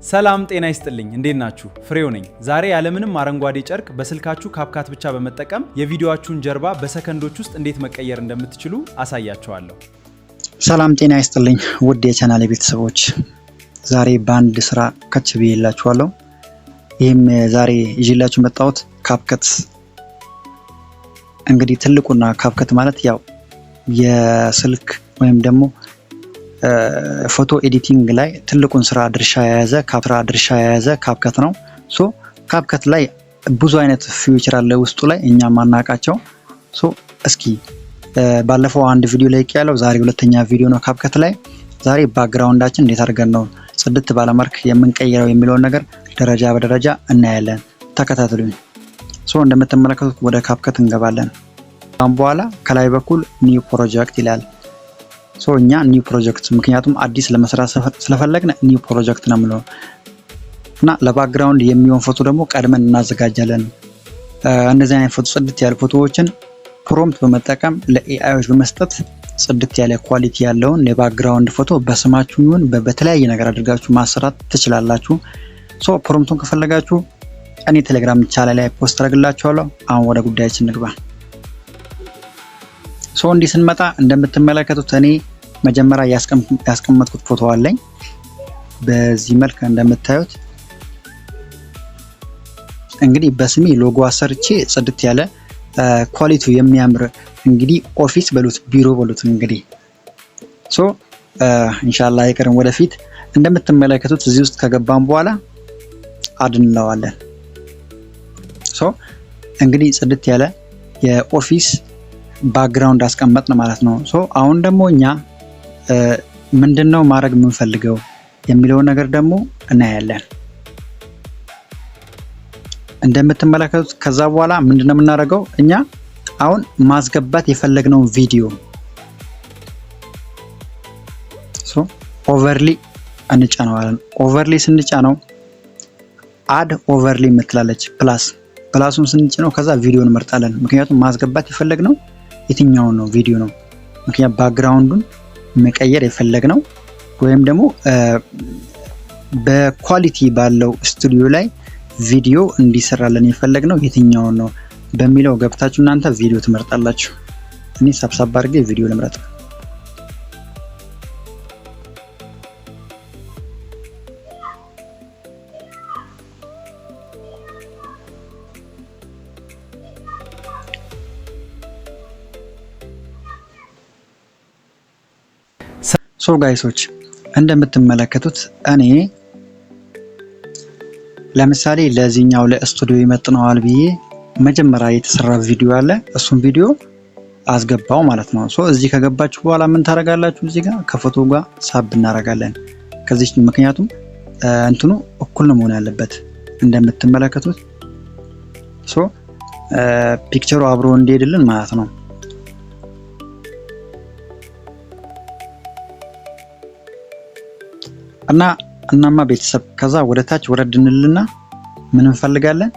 ሰላም ጤና ይስጥልኝ። እንዴት ናችሁ? ፍሬው ነኝ። ዛሬ ያለምንም አረንጓዴ ጨርቅ በስልካችሁ CapCut ብቻ በመጠቀም የቪዲዮአችሁን ጀርባ በሰከንዶች ውስጥ እንዴት መቀየር እንደምትችሉ አሳያችኋለሁ። ሰላም ጤና ይስጥልኝ ውድ የቻናሌ ቤተሰቦች፣ ዛሬ በአንድ ስራ ከች ብዬላችኋለሁ። ይህም ዛሬ ይዤላችሁ የመጣሁት CapCut፣ እንግዲህ ትልቁና CapCut ማለት ያው የስልክ ወይም ደግሞ photo editing ላይ ትልቁን ስራ ድርሻ የያዘ ካፕራ ድርሻ የያዘ CapCut ነው። So CapCut ላይ ብዙ አይነት feature አለ ውስጡ ላይ እኛ ማናቃቸው። So እስኪ ባለፈው አንድ ቪዲዮ ላይ ያለው፣ ዛሬ ሁለተኛ ቪዲዮ ነው CapCut ላይ። ዛሬ background ኣችን እንዴት አድርገን ነው ጽድት ባለ መልክ የምንቀይረው የሚለውን ነገር ደረጃ በደረጃ እናያለን። ተከታተሉኝ። So እንደምትመለከቱት ወደ CapCut እንገባለን። ካሁን በኋላ ከላይ በኩል new project ይላል። So እኛ new project፣ ምክንያቱም አዲስ ለመስራት ስለፈለግን new project ነው የምለው እና ለ background የሚሆን ፎቶ ደግሞ ቀድመን እናዘጋጃለን። እንደዚህ አይነት ፎቶ፣ ጽድት ያሉ ፎቶዎችን prompt በመጠቀም ለ AI ዎች በመስጠት ጽድት ያለ quality ያለውን የ background ፎቶ በስማችሁ ይሁን በተለያየ ነገር አድርጋችሁ ማሰራት ትችላላችሁ። So prompt ኡን ከፈለጋችሁ እኔ ቴሌግራም ቻናል ላይ post አደርግላችኋለሁ። አሁን ወደ ጉዳያችን እንግባ። So እንዲህ ስንመጣ እንደምትመለከቱት እኔ መጀመሪያ ያስቀመጥኩት ፎቶ አለኝ። በዚህ መልክ እንደምታዩት እንግዲህ በስሜ ሎጎ አሰርቼ ጽድት ያለ quality ው የሚያምር እንግዲህ office በሉት ቢሮ በሉት እንግዲህ። So ኢንሻአላህ አይቀርም ወደፊት። እንደምትመለከቱት እዚህ ውስጥ ከገባን በኋላ add እንለዋለን። So እንግዲህ ጽድት ያለ የ office background አስቀመጥን ማለት ነው። So አሁን ደግሞ እኛ ምንድነው ማድረግ የምንፈልገው የሚለውን ነገር ደግሞ እናያለን። እንደምትመለከቱት ከዛ በኋላ ምንድነው የምናደርገው? እኛ አሁን ማስገባት የፈለግነውን ቪዲዮ so overlay እንጫነዋለን። Overlay ስንጫነው add overlay የምትላለች plus ኡን ስንጭነው ከዛ ቪዲዮ እንመርጣለን። ምክንያቱም ማስገባት የፈለግነው የትኛውን ነው? ቪዲዮ ነው። ምክንያቱም background ኡን መቀየር የፈለግነው ወይም ደግሞ በ quality ባለው ስቱዲዮ ላይ ቪዲዮ እንዲሰራልን የፈለግነው የትኛውን ነው በሚለው ገብታችሁ እናንተ ቪዲዮ ትመርጣላችሁ። እኔ ሳብሳብ አድርጌ ቪዲዮ ልምረጥ። So guys ኦች፣ እንደምትመለከቱት እኔ ለምሳሌ ለዚህኛው ለስቱዲዮ ይመጥነዋል ብዬ መጀመሪያ የተሰራ ቪዲዮ አለ። እሱን ቪዲዮ አስገባው ማለት ነው። So እዚህ ከገባችሁ በኋላ ምን ታደርጋላችሁ? እዚህ ጋር ከፎቶ ጋር ሳብ እናደርጋለን። ከዚህ ምክንያቱም እንትኑ እኩል ነው መሆን ያለበት እንደምትመለከቱት፣ so picture ኡ አብሮ እንዲሄድልን ማለት ነው። እናማ ቤተሰብ ከዛ ወደ ታች ወረድ እንልና ምን እንፈልጋለን?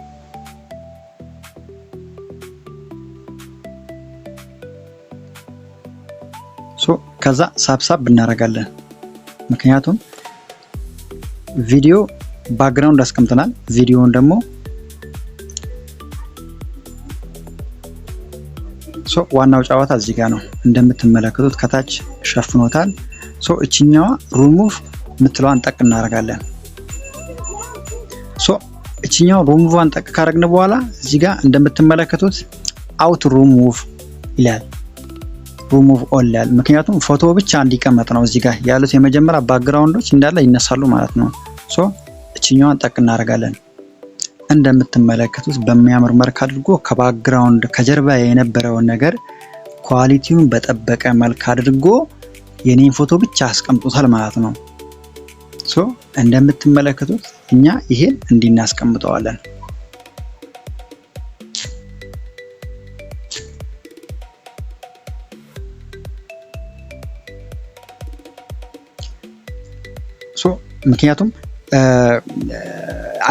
So ከዛ ሳብሳብ እናደርጋለን። ምክንያቱም ቪዲዮ background አስቀምጠናል። ቪዲዮውን ደግሞ so ዋናው ጨዋታ እዚህ ጋር ነው። እንደምትመለከቱት ከታች ሸፍኖታል። ሶ እችኛዋ ሩሙቭ የምትለዋን ጠቅ እናደርጋለን። ሶ እችኛዋ ሩሙቭዋን ጠቅ ካደረግን በኋላ እዚህ ጋር እንደምትመለከቱት አውት ሩሙቭ ይላል። ሩሙቭ ኦል ይላል። ምክንያቱም ፎቶ ብቻ እንዲቀመጥ ነው። እዚህ ጋር ያሉት የመጀመሪያ background ኦች እንዳለ ይነሳሉ ማለት ነው። So እችኛዋን ጠቅ እናደርጋለን። እንደምትመለከቱት በሚያምር መልክ አድርጎ ከ background ከጀርባ የነበረውን ነገር quality ውን በጠበቀ መልክ አድርጎ የኔን ፎቶ ብቻ አስቀምጦታል ማለት ነው። So እንደምትመለከቱት እኛ ይሄን እንዲህ እናስቀምጠዋለን። So ምክንያቱም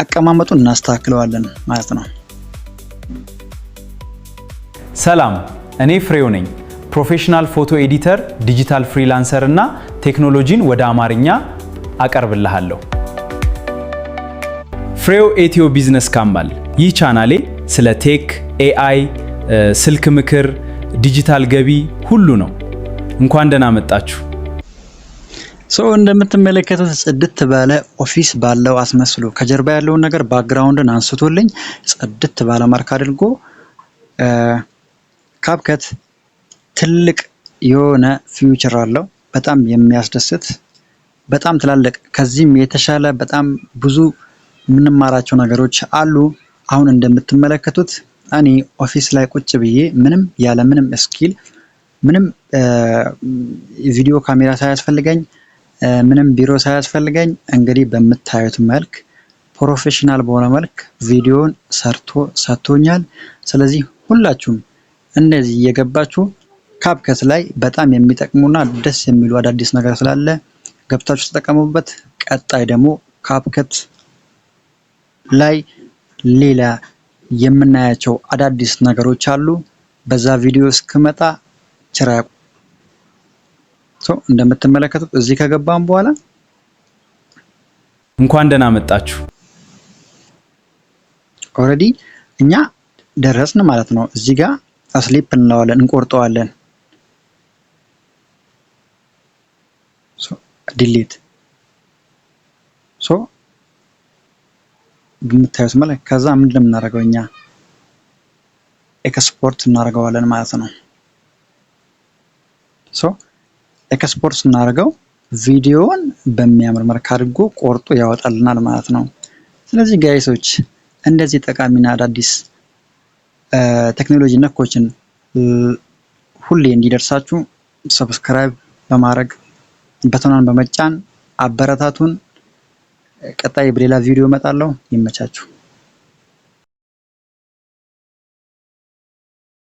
አቀማመጡን እናስተካክለዋለን ማለት ነው። ሰላም፣ እኔ ፍሬው ነኝ። Professional photo editor፣ digital freelancer እና ቴክኖሎጂን ወደ አማርኛ አቀርብልሃለሁ። ፍሬው ኤትዮ ቢዝነስ ካምባል። ይህ ቻናሌ ስለ tech፣ AI፣ ስልክ ምክር፣ ዲጂታል ገቢ ሁሉ ነው። እንኳን ደህና መጣችሁ። So እንደምትመለከቱት ጽድት ባለ office ባለው አስመስሎ ከጀርባ ያለውን ነገር background ን አንስቶልኝ ጽድት ባለ መልክ አድርጎ CapCut ትልቅ የሆነ feature አለው። በጣም የሚያስደስት፣ በጣም ትላልቅ፣ ከዚህም የተሻለ በጣም ብዙ የምንማራቸው ነገሮች አሉ። አሁን እንደምትመለከቱት እኔ office ላይ ቁጭ ብዬ ምንም ያለ ምንም skill፣ ምንም ቪዲዮ ካሜራ ሳያስፈልገኝ፣ ምንም ቢሮ ሳያስፈልገኝ እንግዲህ በምታዩት መልክ professional በሆነ መልክ ቪዲዮን ሰርቶ ሰጥቶኛል። ስለዚህ ሁላችሁም እንደዚህ እየገባችሁ CapCut ላይ በጣም የሚጠቅሙና ደስ የሚሉ አዳዲስ ነገር ስላለ ገብታችሁ ተጠቀሙበት። ቀጣይ ደግሞ CapCut ላይ ሌላ የምናያቸው አዳዲስ ነገሮች አሉ። በዛ ቪዲዮ እስክመጣ ቸር። እንደምትመለከቱት እዚህ ከገባን በኋላ እንኳን ደህና መጣችሁ። Already እኛ ደረስን ማለት ነው። እዚህ ጋር snip እንለዋለን፣ እንቆርጠዋለን። Delete። So በምታዩት መልክ ከዛ ምንድን ነው የምናደርገው? እኛ ኤክስፖርት እናደርገዋለን ማለት ነው። So export ስናደርገው ቪዲዮውን በሚያምር መልክ አድርጎ ቆርጦ ያወጣልናል ማለት ነው። ስለዚህ guys ኦች፣ እንደዚህ ጠቃሚና አዳዲስ ቴክኖሎጂ ነኮችን ሁሌ እንዲደርሳችሁ subscribe በማድረግ button ኗን በመጫን አበረታቱን። ቀጣይ በሌላ ቪዲዮ እመጣለሁ። ይመቻችሁ።